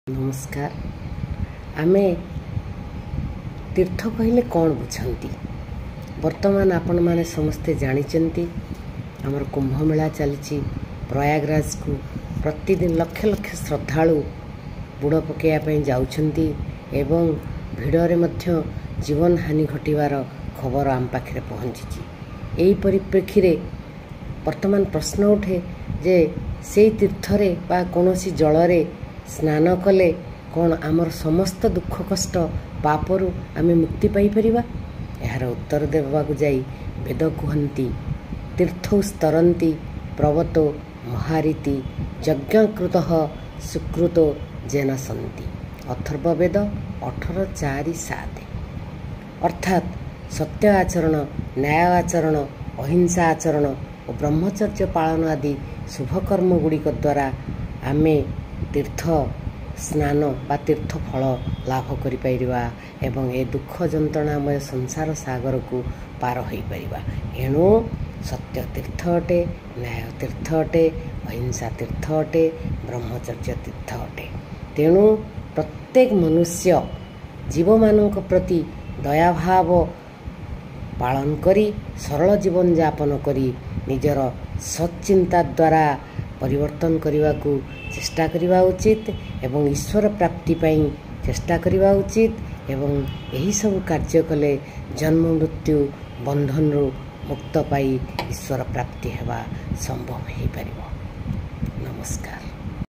ନମସ୍କାର। ଆମେ ତୀର୍ଥ କହିଲେ କ'ଣ ବୁଝନ୍ତି? ବର୍ତ୍ତମାନ ଆପଣମାନେ ସମସ୍ତେ ଜାଣିଛନ୍ତି, ଆମର କୁମ୍ଭମେଳା ଚାଲିଛି। ପ୍ରୟାଗରାଜକୁ ପ୍ରତିଦିନ ଲକ୍ଷ ଲକ୍ଷ ଶ୍ରଦ୍ଧାଳୁ ବୁଡ଼ ପକାଇବା ପାଇଁ ଯାଉଛନ୍ତି ଏବଂ ଭିଡ଼ରେ ମଧ୍ୟ ଜୀବନ ହାନି ଘଟିବାର ଖବର ଆମ ପାଖରେ ପହଞ୍ଚିଛି। ଏହି ପରିପ୍ରେକ୍ଷୀରେ ବର୍ତ୍ତମାନ ପ୍ରଶ୍ନ ଉଠେ ଯେ ସେଇ ତୀର୍ଥରେ ବା କୌଣସି ଜଳରେ ସ୍ନାନ କଲେ କ'ଣ ଆମର ସମସ୍ତ ଦୁଃଖ କଷ୍ଟ ପାପରୁ ଆମେ ମୁକ୍ତି ପାଇପାରିବା? ଏହାର ଉତ୍ତର ଦେବାକୁ ଯାଇ ବେଦ କୁହନ୍ତି, ତୀର୍ଥସ୍ତରନ୍ତି ପ୍ରବତୋ ମହାରୀତି ଯଜ୍ଞକୃତ ସୁକୃତ ଜେନ ସନ୍ତି। ଅଥର୍ବ ବେଦ 18:4-7। ଅର୍ଥାତ୍ ସତ୍ୟ ଆଚରଣ, ନ୍ୟାୟ ଆଚରଣ, ଅହିଂସା ଆଚରଣ ଓ ବ୍ରହ୍ମଚର୍ଯ୍ୟ ପାଳନ ଆଦି ଶୁଭକର୍ମ ଗୁଡ଼ିକ ଦ୍ୱାରା ଆମେ ତୀର୍ଥ ସ୍ନାନ ବା ତୀର୍ଥ ଫଳ ଲାଭ କରିପାରିବା ଏବଂ ଏ ଦୁଃଖ ଯନ୍ତ୍ରଣାମୟ ସଂସାର ସାଗରକୁ ପାର ହୋଇପାରିବା। ଏଣୁ ସତ୍ୟ ତୀର୍ଥ ଅଟେ, ନ୍ୟାୟ ତୀର୍ଥ ଅଟେ, ଅହିଂସା ତୀର୍ଥ ଅଟେ, ବ୍ରହ୍ମଚର୍ଯ୍ୟ ତୀର୍ଥ ଅଟେ। ତେଣୁ ପ୍ରତ୍ୟେକ ମନୁଷ୍ୟ ଜୀବମାନଙ୍କ ପ୍ରତି ଦୟାଭାବ ପାଳନ କରି, ସରଳ ଜୀବନଯାପନ କରି, ନିଜର ସତ୍ଚିନ୍ତା ଦ୍ୱାରା ପରିବର୍ତ୍ତନ କରିବାକୁ ଚେଷ୍ଟା କରିବା ଉଚିତ ଏବଂ ଈଶ୍ୱର ପ୍ରାପ୍ତି ପାଇଁ ଚେଷ୍ଟା କରିବା ଉଚିତ। ଏବଂ ଏହିସବୁ କାର୍ଯ୍ୟ କଲେ ଜନ୍ମ ମୃତ୍ୟୁ ବନ୍ଧନରୁ ମୁକ୍ତ ପାଇ ଈଶ୍ୱର ପ୍ରାପ୍ତି ହେବା ସମ୍ଭବ ହୋଇପାରିବ। ନମସ୍କାର।